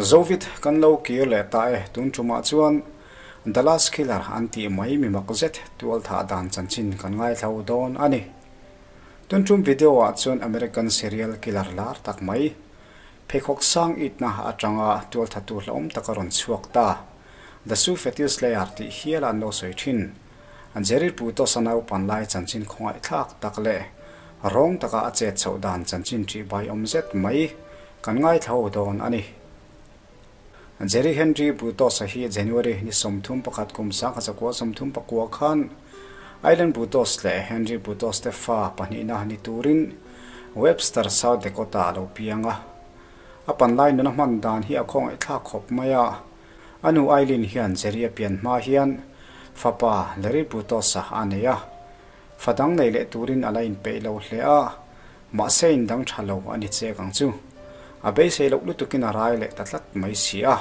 Zovit kan lo kir leh ta e, tun tumah chuan Dallas Killer an tih mai mi mak zet tualthah dan chanchin kan ngaithlo dawn a ni. Tun tum video ah chuan American serial killer lar tak mai, pheikhawk sang itna atanga tualthatu hlauhawm taka rawn chhuak ta, The Sufetil Slayer tih hial an lo sawi thin. Jerry Brutus-a naupan lai chanchin khawngaihthlak tak leh rawng taka a chet chhoh dan chanchin ṭih bai awm zet mai kan ngaithla ho dawn a ni. Jerry Henry Brutus-a hi January ni 31 kum 1939 khan Aileen Brutus leh Henry Brutus te fa pahnihna ni turin Webster, South Dakota a lo piang a. A panlai nuna hman dan hi a khawngaihthlak khawp mai a. A nu Aileen hian Jerry a pian hma hian fapa Larry Brutus-a a nei a. Fa dang nei leh turin a la inpeih lo hle a, mahse in dang tha lo a ni chek ang chu. A beisei loh lutukin a rai leh ta tlat mai si a.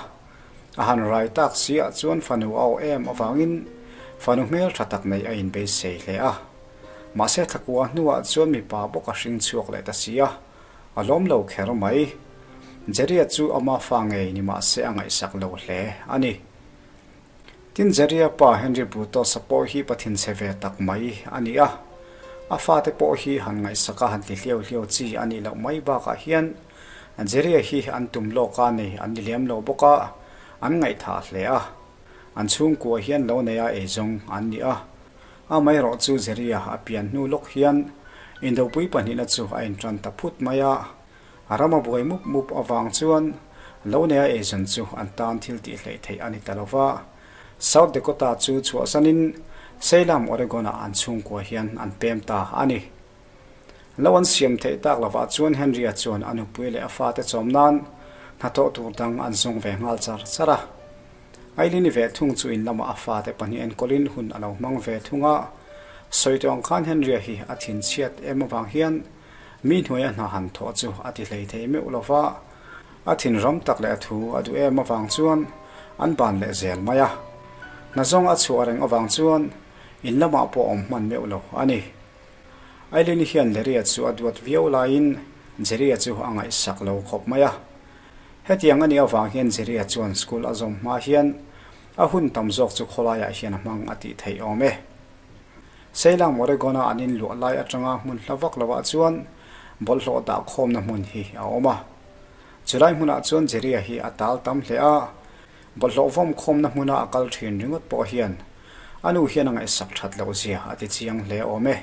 A han rai tak si ah chuan fanu a awh em avangin fanu hmel tha tak nei a inbeisei hle a. Mahse thlakua hnuah chuan mipa bawk a hring chhuak leh ta si a, a lawm lo kher mai. Jerry-a chu ama fa ngei ni mahse a ngaihsak lo hle a ni. Tin Jerry-a pa Henry Brutus-a pawh hi pathin chhe ve tak mai a ni a. A fate pawh hi han ngaihsak a han ti hliau hliau chi a nih loh mai bakah hian Jerry-a hi an tum lawk a nei an ni lem lo bawk a, an ngaihthah hle a. An chhungkua hian lo neia eizawng an ni a. Amaherawh chu Jerry-a a pian hnu lawk hian indopui pahnihna chu a intan ta phut mai a. A ram a buai mup mup avang chuan lo neia eizawn chu an tan thil tih hleih theih a ni ta lo va. South Dakota chu chhuahsanin Salem, Oregon-ah an chhungkua hian an pem ta a ni. Lo an siam theih tak lovah chuan Henry-a chuan a nupui leh a fate chawm nan hnathawh tur dang an zawng ve nghal char char a. Aileen-i ve thung chu in lamah a fate pahnih enkawlin hun a lo hmang ve thung a. Sawi tawh ang khan Henry-a hi a thinchhiat em avang hian Mi hnuaia hna han thawh chu a ti hlei thei meuh lo va, a thinram tak leh a thu a duh em avang chuan an ban leh zel mai a. Hna zawng a chhuah reng avang chuan in lamah pawh a awm hman meuh lo a ni. Aileen-i hian Larry-a chu a duat viau laiin Jerry-a chu a ngaihsak lo khawp mai a. Hetiang a nih avang hian Jerry-a chuan school a zawm hma hian a hun tam zawk chu khawlaiah hian a hmang a tih theih awm e. Seilang Oregon-a an inluah lai atanga hmun hla vak lovah chuan bawlhhlawh dah khawmna hmun hi a awm a. Chulai hmunah chuan Jerry-a hi a tal tam hle a, bawlhhlawh vawm khawmna hmuna a kal thin ringawt pawh hian a nu hian a ngaihsak that loh zia a ti chiang hle awm e.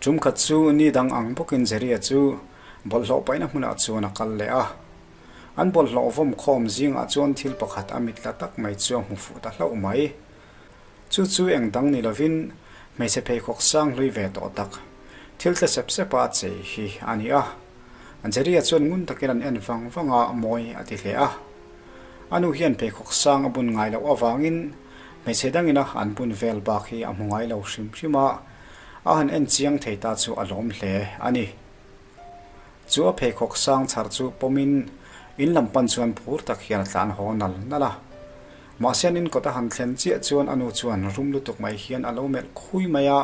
Tum khat chu ni dang ang bawkin Jerry-a chu bawlhhlawh paihna hmunah chuan a kal leh a. An bawlhhlawh vawm khawm zingah chuan thil pakhat a mit la tak mai chu a hmu fuh ta hlauh mai. Chu chu eng dang ni lovin hmeichhe pheikhawk sang hlui ve tawh tak, thil tle sep sepa a chei hi a ni a. Jerry-a chuan ngun takin an en vang vang a, mawi a ti hle a. A nu hian pheikhawk sang a bun ngai loh avangin hmeichhe dangina an bun vel bak hi a hmu ngai lo hrim hrim a, a han en chiang thei ta chu a lawm hle a ni. Chu a pheikhawk sang chhar chu pawmin in lam pan chuan phur tak hian a tlan haw nal nal a. Mahse an inkawt a han thlen chiah chuan a nu chuan rum lutuk mai hian a lo melh khui mai a,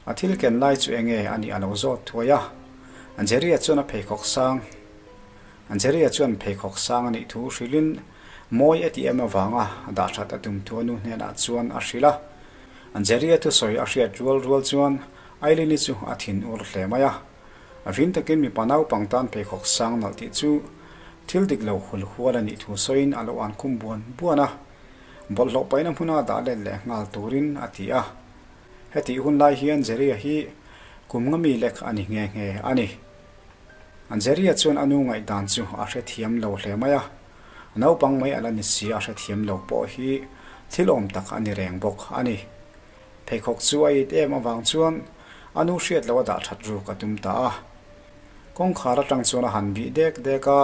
a thil ken lai chu enge a nih a lo zawt thuai a. Jerry-a chuan a pheikhawk sang Jerry-a chuan pheikhawk sang a nih thu hrilhin mawi a tih em avanga dahhrat a tum thu a nu hnenah chuan a hrilh a. Jerry-a thusawi a hriat rual rual chuan Aileen-i chu a thin ur hle mai a. A vin takin mipa naupang tan pheikhawk sang nalh tih chu thil dik lo hul hual a nih thu sawiin a lo an khum buan buan a, bawlhhlawh paihna hmuna dah let leh nghal turin a ti a. Hetih hun lai hian Jerry-a hi kum nga mi lek a ni nghe nghe a ni. Jerry-a chuan a nu ngaihdan chu a hrethiam lo hle mai a, naupang mai a la ni si a hrethiam lo pawh hi thil awm tak a ni reng bawk a ni. Pheikhawk chu a it em avang chuan a nu hriat loh a dah that ruk a tum ta a. Kawngkhar atang chuan a han bih dek dek a,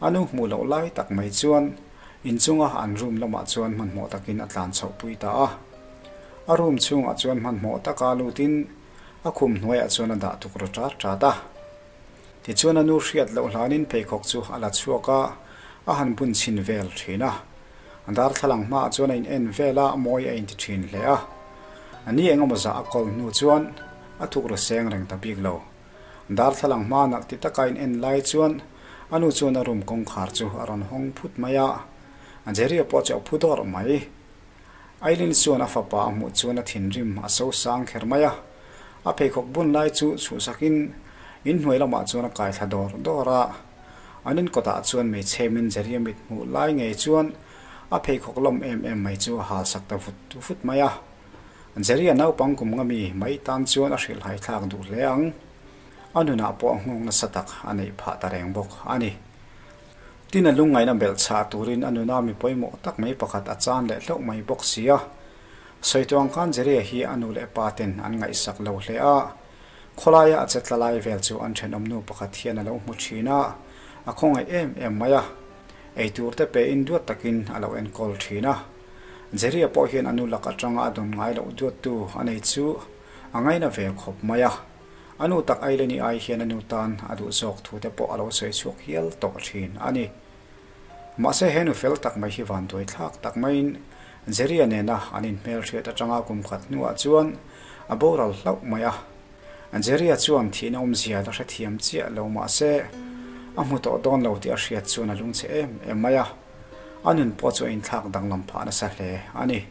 a nu hmuh loh lai tak mai chuan inchunga an room lamah chuan hmanhmawh takin a tlan chhoh pui ta a. A room chhungah chuan hmanhmawh taka lutin a khum hnuaiah chuan a dah tuk ru tat tat a. Tichuan a nu hriat loh hlanin pheikhawk chu a la chhuak a, a han bun chhin vel thin a. Darthlalang hmaah chuan a in en vel a, mawi a inti thin hle a. A ni eng emaw zah a kawl hnu chuan a thuk ru seng reng ta bik lo. Darthlalang hma nalh ti taka in en lai chuan A nu chuan a room kawngkhar chu a rawn hawng phut mai a, Jerry-a pawh chu a phu dawrh mai. Eileen chuan a fapa a hmuh chuan a thinrim a so sang kher mai a, a pheikhawk bun lai chu chhuhsakin inhnuai lamah chuan a kai thla dawr dawr a. An inkawtah chuan hmeichhe-min Jerry-a mit hmuh lai ngei chuan a pheikhawk lawm em em mai chu a halsak ta vut vut mai a. Jerry-a naupang kum nga mi mai tan chuan a hrilhhai thlak duh hle ang. A nunah pawh a nghawng nasa tak a neih phah ta reng bawk a ni. Tin a lungngaihna belh chhah turin a nuna mi pawimawh tak mai pakhat a chan leh hlauh mai bawk si a. Sawi tawh ang khan Jerry-a hi a nu leh pa ten an ngaihsak lo hle a. Khawlaia a chetla lai vel chu an thenawmnu pakhat hian a lo hmu thin a, a khawngaih em em mai a. Eitur te pe in duat takin a lo enkawl thin a. Jerry-a pawh hian a nu lak atanga a dawn ngai loh duattu a nei chu a ngaina ve khawp mai a. A nu tak Aileni ai hian a nu tan a duh zawk thu te pawh a lo sawi chhuak hial tawh thin a ni. Mahse he nu fel tak mai hi vanduai thlak tak maiin Jerry-a nena an inhmelhriat atanga kum khat hnuah chuan a boral hlauh mai a. Jerry-a chuan thihna awmzia la hrethiam chiah lo mahse a hmu tawh dawn lo tih a hriat chuan a lungchhe em em mai a, a nun pawh chu a inthlak danglam phah nasa hle a ni.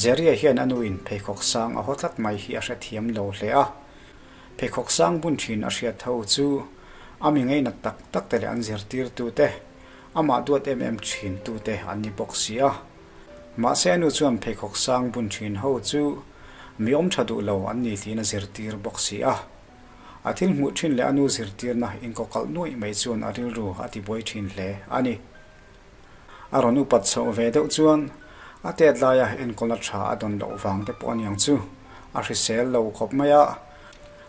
Jerry-a hian a nuin pheikhawk sang a haw tlat mai hi a hrethiam lo hle a, pheikhawk sang bun thin a hriat ho chu a mi ngainat tak tak te leh an zirtirtute, amah duat em em thintute an ni bawk si a. Mahse a nu chuan pheikhawk sang bun thin ho chu mi awm tha duh lo an ni tiin a zirtir bawk si a. A thil hmuh thin leh a nu zirtirna inkawkalh nuaih mai chuan a rilru a tibuai thin hle a ni. A rawn upat chhoh ve deuh chuan a tet laia enkawlna tha a dawn loh vang te pawh aniang chu a hrisel lo khawp mai a.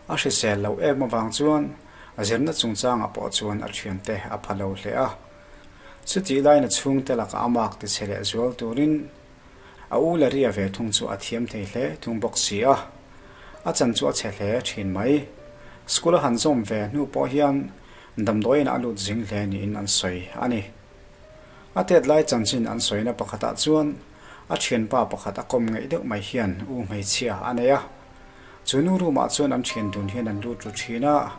A hrisel loh em avang chuan a zirna chungchangah pawh chuan a thiante a pha lo hle a. Chutih laiin a chhungte lakah a mark ti chhe leh zual turin a u la ria ve thung chu a thiam thei hle thung bawk si a. A chan chu a chhe hle thin mai. School a han zawm ve hnu pawh hian damdawiin a lut zing hle niin an sawi a ni. A tet lai chanchin an sawina pakhatah chuan a thianpa pakhat a kawm ngeih deuh mai hian u hmeichhia a nei a. Chu nu room ah chuan an thian dun hian an lut ru thin a,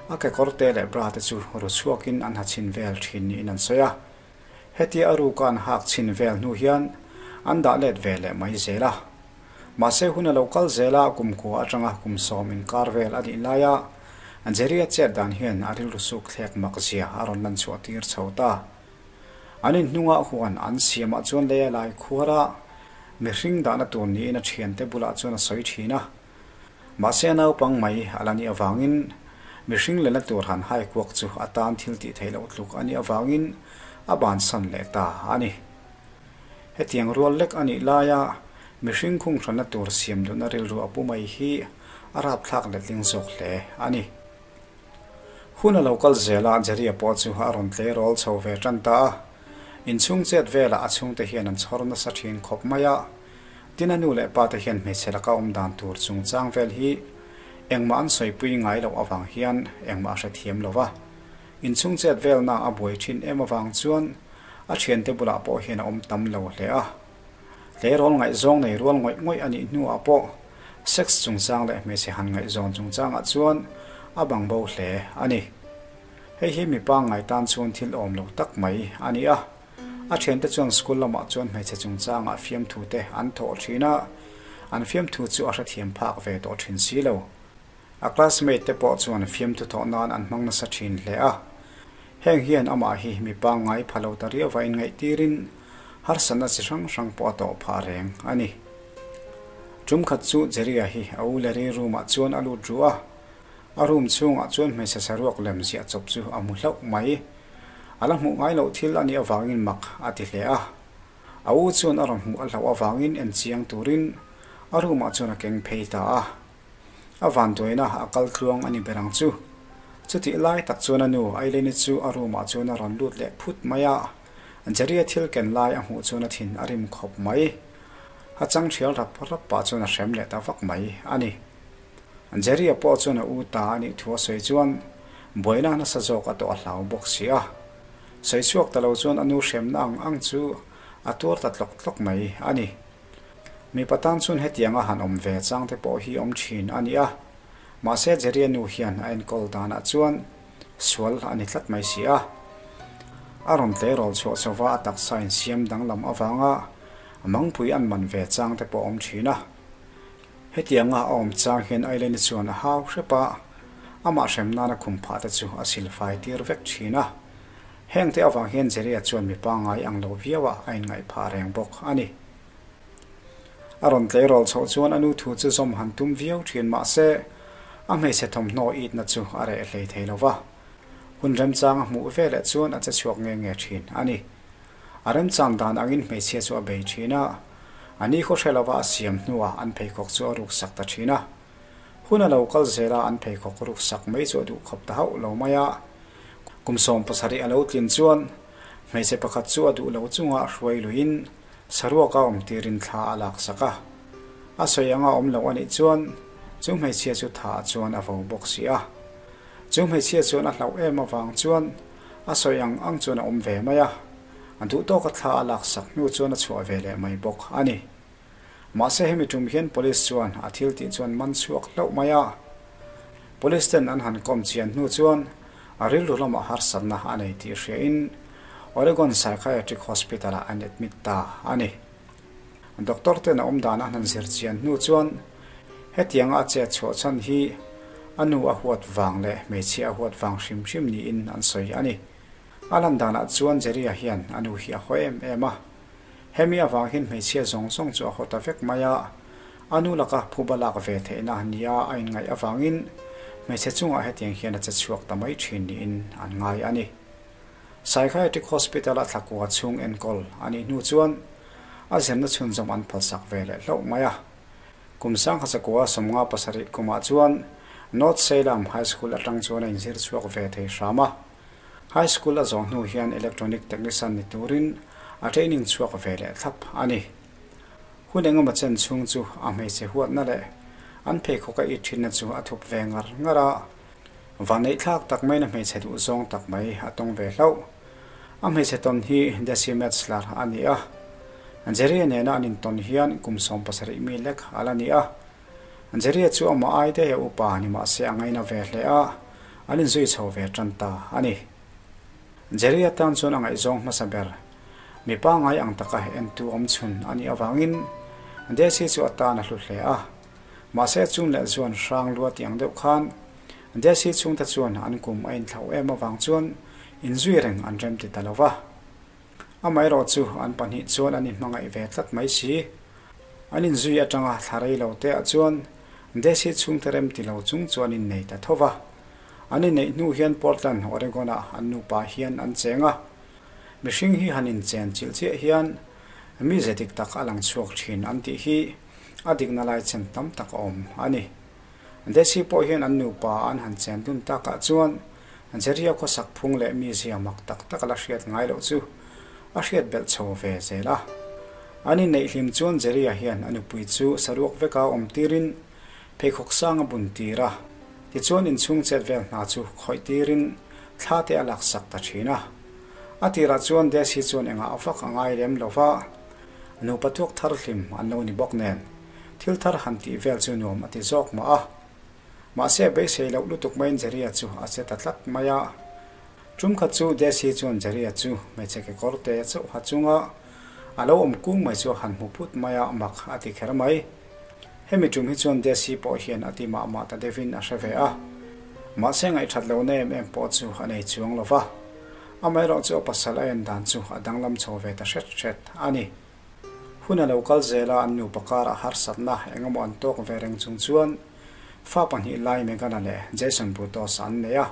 a kekawr te leh bra te chu ru chhuakin an ha chhin vel thin niin an sawi a. Hetia a ruka an hak chhin vel hnu hian an dah let ve leh mai zel a. Mahse hun a lo kal zel a, kumkhua atanga kum sawm inkar vel a nih laia Jerry-a chet dan hian a rilru suk thlek mak zia a rawn lan chhuah tir chho ta. An inhnungah huan an siamah chuan lei a lai khuar a, mihring dahna tur niin a thiante bulah chuan a sawi thin a. Mahse a naupang mai a la nih avangin mihring lehna tur han hai kuak chu a tan thil tih theih loh tluk a nih avangin a bansan leh ta a ni. Hetiang rual lek a nih laia mihring khunghranna tur siam duhna rilru a pu mai hi a rapthlak letling zawk hle a ni. Hun a lo kal zel a, Jerry-a pawh chu a rawn tleirawl chho ve tan ta a. Inchhung chet velah a chhungte hian an chhawr nasa thin khawp mai a. Tin a nu leh pa te hian hmeichhe laka awm dan tur chungchang vel hi engmah an sawipui ngai loh avang hian engmah a hrethiam lo va. Inchhung chet velna a buai thin em avang chuan a thiante bulah pawh hian a awm tam lo hle a. Tleirawl ngaihzawng nei rual ngawih ngawih a nih hnuah pawh sex chungchang leh hmeichhe han ngaihzawn chungchangah chuan a bang bo hle a ni. Hei hi mipa ngai tan chuan thil awm lo tak mai a ni a. A thiante chuan school lamah chuan hmeichhe chungchangah fiamthu te an thawh thin a, an fiamthu chu a hrethiam phak ve tawh thin si lo. A classmate te pawh chuan fiamthu thawh nan an hmang nasa thin hle a. Heng hian amah hi mi pangngai pha lo ta riauva inngaihtirin harsatna chi hrang hrang pawh a tawh phah reng a ni. Tum khat chu Jerry-a hi a u Larry room-ah chuan a lut ruh a. A room chhungah chuan hmeichhe saruak lem ziah chawp chu a hmu hlauh mai. A la hmuh ngai loh thil a nih avangin mak a ti hle a. A u chuan a rawn hmuh a hlauh avangin en chiang turin a room-ah chuan a keng phei ta a. A vanduaina a kal tluang a ni ber ang chu. Chutih lai tak chuan a nu Eileen-i chu a room-ah chuan a rawn lut leh phut mai a. Jerry-a thil ken lai a hmuh chuan a thin a rim khawp mai. A chang thial rap rap pah chuan a hrem leh ta vak mai a ni. Jerry-a pawh chuan a u ta a nih thu a sawi chuan buaina nasa zawk a tawh a hlau bawk si a. Sawi chhuak ta lo chuan a nu hremna ang ang chu a tuar ta tlawk tlawk mai a ni. Mipa tan chuan hetianga han awm ve chang te pawh hi awm thin a ni a, mahse Jerry-a nu hian a enkawl danah chuan. Sual a ni tlat mai si a. A rawn tleirawl chhuah chauva a taksa insiam danglam avanga mangpui an man ve chang te pawh a awm thin a. Hetianga a awm chang hian Aileen-i chuan a hau hrep a, amah hrem nana khum phah te chu a silfai tir vek thin a. Hengte avang hian Jerry-a chuan mi pangngai ang lo viauah a inngaih phah reng bawk a ni. A rawn tleirawl chhoh chuan a nu thu chu zawm han tum viau thin mah se, a hmeichhe thawmhnaw itna chu a reh hlei thei lo va. Hun remchang a hmuh veleh chuan a che chhuak nge nge thin a ni. A remchang dan angin hmeichhia chu a bei thin a, a ni khaw hre lova a siam hnuah an pheikhawk chu a ruksak ta thin a. Hun a lo kal zel a, an pheikhawk ruksak mai chu a duh khawp ta hauh lo mai a. Kum 70 a lo tlin chuan hmeichhe pakhat chu a duh lo chunga hruai luiin Saruak a awm tirin thla a lak sak a. A sawi anga awm loh a nih chuan chu hmeichhia chu tha ah chuan a vo bawk si a. Chu hmeichhia chuan a hlauh em avang chuan a sawi ang ang chuan a awm ve mai a. A duh tawka thla a lak sak hnu chuan a chhuah ve leh mai bawk a ni. Mahse hemi tum hian police chuan a thil tih chuan man chhuak hlauh mai a. Police ten an han kawm chian hnu chuan a rilru lamah harsatna a nei tih hriain Oregon Psychiatric Hospital ah an admit ta a ni. Doctor ten a awm dan an han zir chian hnu chuan hetianga a chet chhuah chhan hi a nu a huat vang leh hmeichhia a huat vang hrim hrim niin an sawi a ni. A lan danah chuan Jerry-a hian a nu hi a haw em em a. Hemi avang hian hmeichhia zawng zawng chu a haw ta vek mai a, a nu laka phuba lak ve theihna nia a inngaih avangin hmeichhe chungah hetiang hian a che chhuak ta mai thin niin an ngai a ni. Psychiatric Hospital-a thlakua chhung enkawl a nih hnu chuan a zirna chhunzawm an phalsak ve leh hlauh mai a. Kum 1907 kumah chuan North Salem High School atang chuan a inzir chhuak ve thei hram a. High School a zawh hnu hian Electronic Technician ni turin a training chhuak ve leh thlap a ni. Hun engemaw chen chhung chu a hmeichhe huatna leh an pheikhawk a it thinna chu a thup ve ngar ngar a. Vanneih thlak tak maiin a hmeichhe duh zawng tak mai a tawng ve hlauh. A hmeichhe tawn hi Desi Metzler a ni a. Jerry-a nena an intawn hian kum 70 mi lek a la ni a. Jerry-a chu amah ai daih a upa ni mah se a ngaina ve hle a, an inzui chho ve tan ta a ni. Jerry-a tan chuan a ngaihzawng hmasa ber, mipa ngai ang taka entu awm chhun a nih avangin Desi chu a tan a hlu hle a. Mahse chun leh zuan hrang lua tih ang deuh khan Desi chhungte chuan an kum a inthlauh em avang chuan inzui reng an rem ti ta lo va. Amaherawh chu an pahnih chuan an inhmangaih ve tlat mai si. An inzui atanga thla rei lo te ah chuan Desi chhungte rem ti lo chung chuan innei ta tho va. An inneih hnu hian Portland, Oregon ah an nupa hian an cheng a. Mihring hi han inchen chilh chiah hian mize dik tak a lang chhuak thin an tih hi a dikna lai chen tam tak a awm a ni. Desi pawh hian an nupa an han chen dun takah chuan Jeria khawsak phung leh mizia mak tak tak a la hriat ngai loh chu a hriat belh chho ve zel a. An inneih hlim chuan Jeria hian a nupui chu saruak veka awm tirin pheikhawk sang a bun tir a, tichuan inchhung chet vel hna chu khawih tirin thla te a laksak ta thin a. A tirah chuan Desi chuan engah vak a ngai lem lo va, nupa tuak thar hlim an lo ni bawk nen thil thar han tih vel chu nuam a ti zawk mah a. Mahse beisei loh lutuk maiin Jeria chu a che ta tlat mai a. Tum khat chu Desi chuan Jeria chu hmeichhe kekawr te chauh ha chunga a lo awm kung mai chu a han hmu phut mai a, mak a ti kher mai. Hemi tum hi chuan Desi pawh hian a ti mah mah ta deuhin a hre ve a. Mahse ngaihthat lohna em em pawh chu a nei chuang lo va. Amaherawh chu a pasal a en dan chu a danglam chho ve ta hret hret a ni. Hun a lo kal zel a, an nupa karah harsatna eng emaw an tawk ve reng chung chuan fa pahnih lai Megan-a leh Jason Brutos an nei a.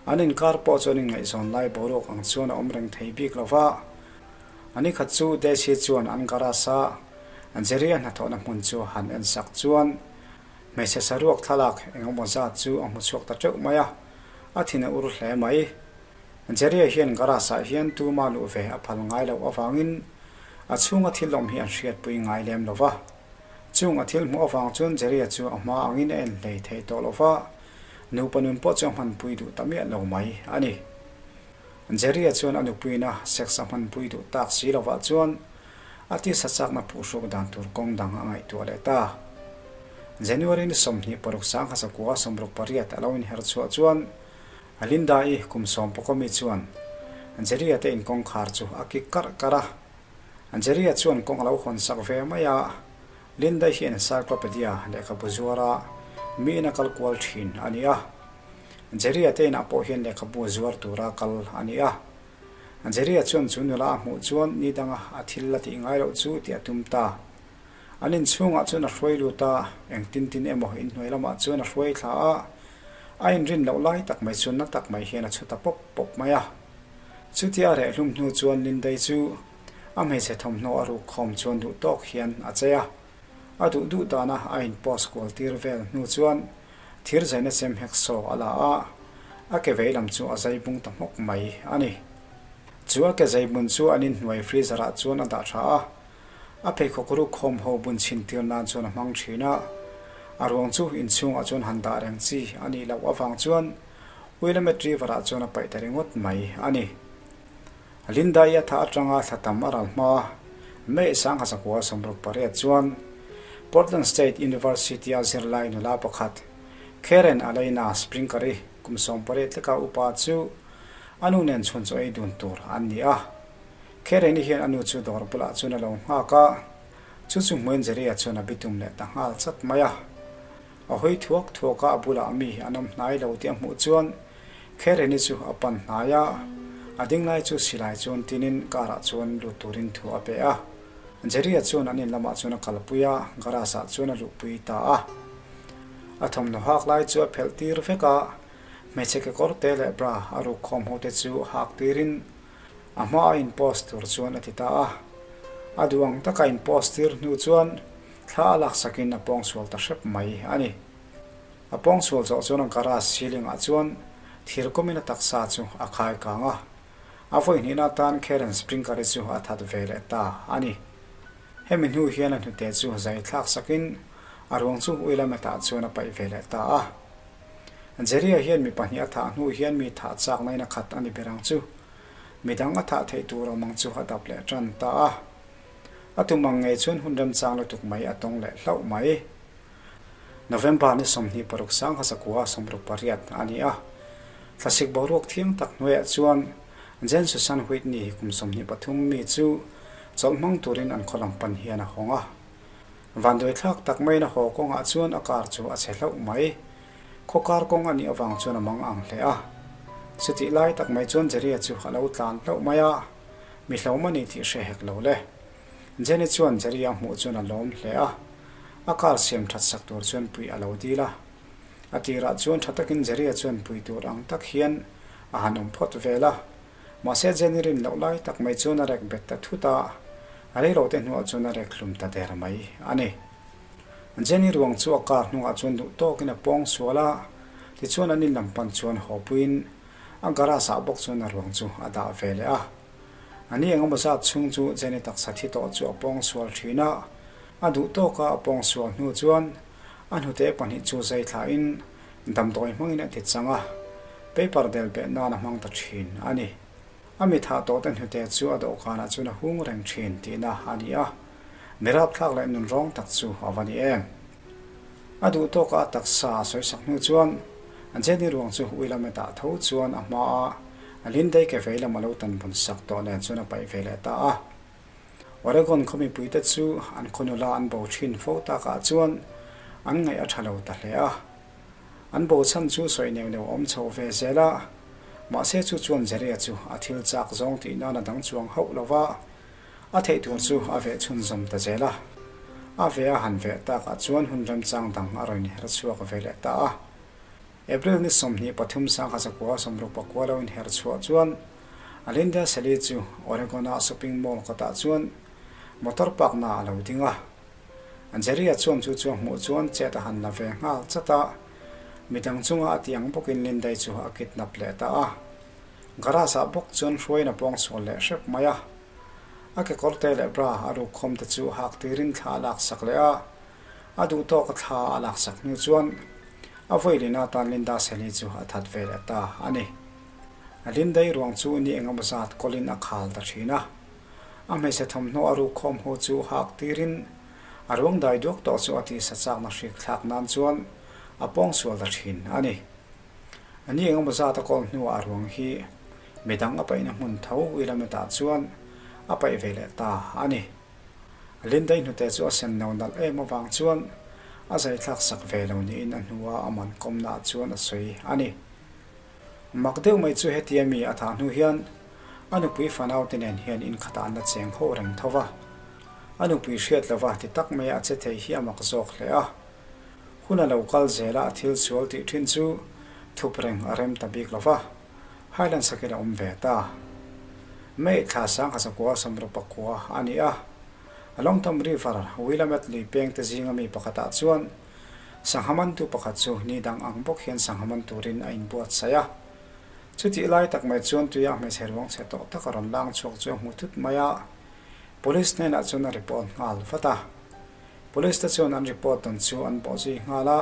An inkar pawh chuan inngaihzawn lai boruak ang chuan a awm reng thei bik lo va. A ni khat chu Daisy chuan an garage-a Jerry-a hnathawhna hmun chu han en sak chuan hmeichhe saruak thlalak eng emaw zat chu a hmu chhuak ta teuh mai a, a thin a ur hle mai. Jerry-a hian garage-ah hian tuma luh ve a phal ngai loh avangin a chhunga thil awm hi an hriatpui ngai lem lo va. Chung a thil hmuh avang chuan Jerry-a chu a hma angin a en hlei thei tawh lo va, nupa nun pawh chu a hmanpui duh ta miah lo mai a ni. Jerry-a chuan a nupuina sex a hmanpui duh tak si lovah chuan a tisa chakna phuhhruk dan tur kawng dang a ngaihtuah leh ta. January ni 26 1968 a lo inher chhuah chuan. Linda-i kum sawmpakaw mi chuan Jerry-a te in kawngkhar chu a kik karh karh a. Jerry-a chuan kawng a lo hawn sak ve mai a, Linda-i hi encyclopedia lehkhabu zuara mi ina kal kual thin a ni a. Jerry-a te inah pawh hian lehkhabu zuar tura kal a ni a. Jerry-a chuan chu nula a hmuh chuan ni danga a thil la tih ngai loh chu tih a tum ta. An inchhungah chuan a hruai lut a, engtin tin emaw inhnuai lamah chuan a hruai thla a, a inrin loh lai tak mai chuan na tak mai hian a chhu ta pawp pawp mai a. Chutia a reh hlum hnu chuan Lindei chu a hmeichhe thawmhnaw a ruk khawm chuan duh tawk hian a chei a, a duh duh dana a in post kual tir vel hnu chuan thir zaina chem hek saw a la a, a ke vei lam chu a zai bung ta hmawk mai a ni. Chu a ke zai bun chu an inhnuai freezer ah chuan a dah tha a, A pheikhawk ruk khawm ho bun chhin tir nan chuan a hmang thin a, a ruang chu inchhungah chuan han dah reng chi a nih loh avang chuan Willamette River ah chuan a paih ta ringawt mai a ni. Linda-i a thah atanga thla tam a ral hma May sangha 1968 chuan Portland State University-a zirlai nula pakhat Karen Alaina Sprinker-i kum 18 leka upa chu a nu nen chhun chaw ei dun tur an ni a. Khereni hian a nu chu dawr bulah chuan a lo nghak a, chu chu hmuin Jerry-a chuan a bitum leh ta nghal chat mai a. A hawi thuak thuak a, a bulah mi an awm hnai lo tih a hmuh chuan Khereni chu a pan hnai a, a ding lai chu silai chuan tinin car ah chuan lut turin thu a pe a. Jerry-a chuan an in lamah chuan a kalpui a, garage ah chuan a luhpui ta a. A thawmhnaw hak lai chu a phelh tir vek a, hmeichhe kekawr te leh bra a ruk khawm ho te chu hak tirin A hma a in post tur chuan a ti ta a. A duh ang taka in post tir hnu chuan thla a laksakin a pawngsual ta hrep mai a ni. A pawngsual zawh chuan a garage ceiling ah chuan thir kawmin a taksa chu a khai kang a. A vawi hnihna atan Karen Springer-i chu a that ve leh ta a ni. Hemi hnu hian a hnute chu zai thlak sakin a ruang chu Willamette-ah chuan a paih ve leh ta a. Jerry-a hian mi pahnih a thah hnu hian mi thah chakna in a khat a ni ber ang chu. Midang a thah theih tur awm ang chu a dap leh tan ta a. A tum ang ngei chuan hun remchang lutuk mai a tawng leh hlauh mai. November ni 26 1968 a ni a. Thlasik boruak thiang tak hnuaiah chuan Jen Susan Whitney kum 23 mi chu chawlh hmang turin an khaw lam pan hian a hawng a. Vanduai thlak tak maiin a haw kawngah chuan a car chu a chhe hlauh mai. Khaw kar kawng a nih avang chuan a mang ang hle a. Chutih lai tak mai chuan Jerry-a chu a lo tlan hlauh mai a, mi hlauhma ni tih hre hek lo le. Jenny chuan Jerry-a hmuh chuan a lawm hle a, a car siam that sak tur chuan puih a lo dil a. A tirah chuan tha takin Jerry-a chuan pui tur ang tak hian a han awm phawt vel a. Mahse Jenny rin loh lai tak mai chuan a rek bet ta thut a, a reilote hnuah chuan a rek hlum ta der mai a ni. Jenny ruang chu a car hnungah chuan duh tawkin a pawng sual a, tichuan an in lam pan chuan haw puiin a garage ah bawk chuan a ruang chu a dah ve leh a. A ni engemaw zat chhung chu Jenny taksa thi tawh chu a pawng sual thin a, a duh tawka a pawng sual hnu chuan a hnute pahnih chu zai thlahin Damdawi hmangin a ti chang a, paper del beh nan a hmang ta thin a ni. A mi thah tawhte hnute chu a dawhkanah chuan a hung reng thin tihna a ni a, mi rapthlak leh nunrawng tak chu a va ni em. A duh tawka a taksa a sawisak hnu chuan Jenny ruang chu ui lama dah tho chuan a hmaa a Lindei ke vei lam a lo tan bun sak tawh nen chuan a paih ve leh ta a. Oregon khaw mipuite chu an khaw nula an bo thin fo takah chuan an ngaih a tha lo ta hle a. An bo chhan chu sawi neuh neuh awm chho ve zel a, mahse chu chuan Jerry-a chu a thil chak zawng tih nan a dang chuang hauh lo va, a theih tur chu a veh chhunzawm ta zel a. A ve a han veh takah chuan hun remchang dang a rawn inher chhuak ve leh ta a. April ni 23 1969 lo inher chhuah chuan Alinda Sally chu Oregon-a shopping mall kawtah chuan motor park na a lo ding a. Jerry-a chuan chu chu a hmuh chuan chet a han la ve nghal chat a, midang chunga a tih ang bawkin Lindai chu a kidnap leh ta a. Garage-ah bawk chuan hruaiin a pawng sual leh hrep mai a. A kekawr te leh bra a ruk khawm te chu hak tirin thla a laksak leh a, a duh tawk a thla a laksak hnu chuan a vawiin atan Linda Sally chu a that ve leh ta a ni. Lindai ruang chu ni engemaw zat kawlin a khal ta thin a. A hmeichhe thawmhnaw a ruk khawm ho chu hak tirin a ruang dai duak tawh chu a tisa chakna hrik thlak nan chuan a pawng sual ta thin a ni. Ni engemaw zat a kawl hnuah a ruang hi midang a paihna hmun tho Willamette ah chuan a paih ve leh ta a ni. Linda-i hnute chu a sen no nalh em avang chuan a zai thlak sak ve lo niin a hnua a man kawmna ah chuan a sawi a ni. Mak deuh mai chu hetia mi a thah hnu hian a nupui fanaute nen hian inkhatah an la cheng ho reng tho va. A nupui hriat lova ti tak maia a che thei hi a mak zawk hle a. Hun a lo kal zela a thil sual tih thin chu thup reng a rem ta bik lova, Highland sakin a awm ve ta. May thla sangha zakua sawmruk pakua a ni a. Longtom River, Willamette lui peng te zinga mi pakhatah chuan sangha mantu pakhat chu ni dang ang bawk hian sangha man turin a inbuatsaih a. Chutih lai tak mai chuan tuia hmeichhe ruang chhe tawh tak a rawn lang chhuak chu a hmu thut mai a, Police hnenah chuan a report nghal vat a. Police te chuan an report dan chu an bawh zui nghal a,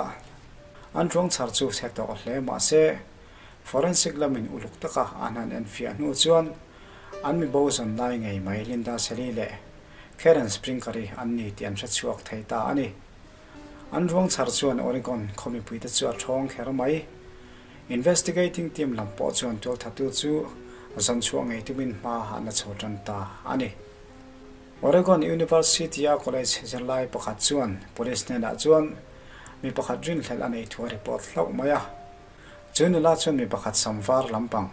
an ruang chhar chu chhe tawh hle mah se, forensic lamin uluk taka an han enfiah hnu chuan an mi bo zawn lai ngei mai Linda Sally leh Karen Springer-i an ni tih an hre chhuak thei ta a ni. An ruang chhar chuan Oregon khaw mipuite chu a thawng kher mai. Investigating team lam pawh chuan tualthatu chu zawn chhuah ngei tumin hma an la chho tan ta a ni. Oregon University-a college zirlai pakhat chuan police hnenah chuan mi pakhat rinhlelh a nei thu a report hlauh mai a. Chu nula chuan mi pakhat sam var lampang,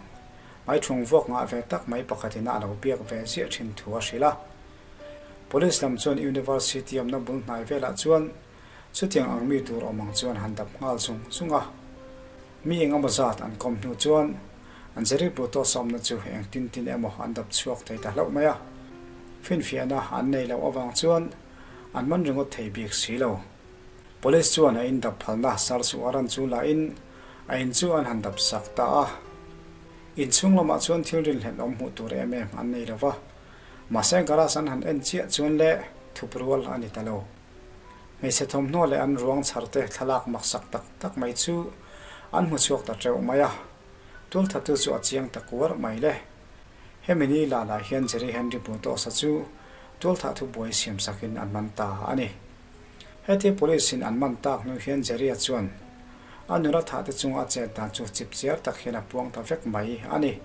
hmaichhung vuak ngah ve tak mai pakhatin a lo biak ve ziah thin thu a hrilh a. Police lam chuan University awmna bul hnai velah chuan chutiang ang mi tur awm ang chuan han dap nghal zung zung a. Mi eng emaw zat an kawm hnu chuan an Jerry Brutos awmna chu eng tin tin emaw an dap chhuak thei ta hlauh mai a. Finfiahna an nei loh avang chuan an man ringawt thei bik si lo. Police chuan a in dap phalna search warrant chu la in a in chu an han dap sak ta a. Inchhung lamah chuan thil rinhlelh awm hmuh tur em em an nei lo va. Mahse garage an han en chiah chuan le thup rual a ni ta lo. Hmeichhe thawmhnaw leh an ruang chhar te thlalak maksak tak tak mai chu an hmu chhuak ta teuh mai a, tualthatu chu a chiang ta kuar mai le. Hemi ni lah lah hian Jerry Henry Bulldoza chu tualthah thubuai siam sakin an man ta a ni. Hetia police in an man tak hnu hian Jerry-a chuan a nula thah te chunga a chet dan chu chip chiar tak hian a puang ta vek mai a ni.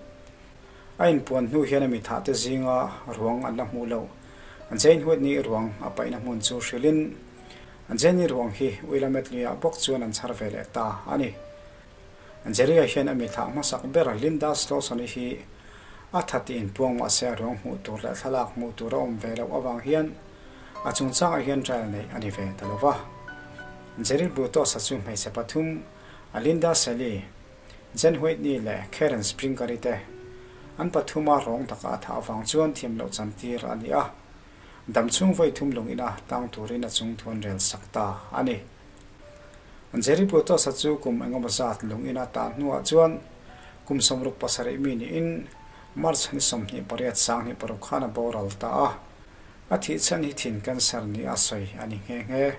A inpuan hnu hian a mi thah te zinga ruang an la hmuh loh. Jane Whitney ruang a paihna hmun chu hrilhin Jenny ruang hi Willamette luiah bawk chuan an chhar ve leh ta a ni. Jerry-a hian a mi thlah hmasak ber Linda Slawson-i hi a tha tih inpuang mah se a ruang hmuh tur leh thlalak hmuh tur a awm ve loh avang hian a chungchangah hian trial neih a ni ve ta lo va. Jerry Brutos-a chu hmeichhe pathum a Linda Sally, Jen Whitney leh Karen Springer-i te an pathuma rawng taka a thah avang chuan thiam loh chantir a ni a, dam chhung vawi thum lung ina tang turin a chung thu an rel sak ta a ni. Jerry Brutus-a chu kum engemaw zat lung ina tan hnuah chuan kum 67 mi niin March ni 28 26 khan a boral ta a, a thih chhan hi thin cancer ni a sawi a ni nghe nghe.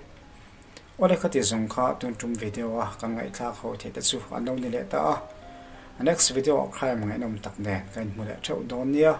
Awle khati zawng kha tun tum video a kan ngaihthlak ho theih te chu an lo ni leh ta a, next video ah crime ngaihnawm tak nen ka inhmu leh theuh dawn nia.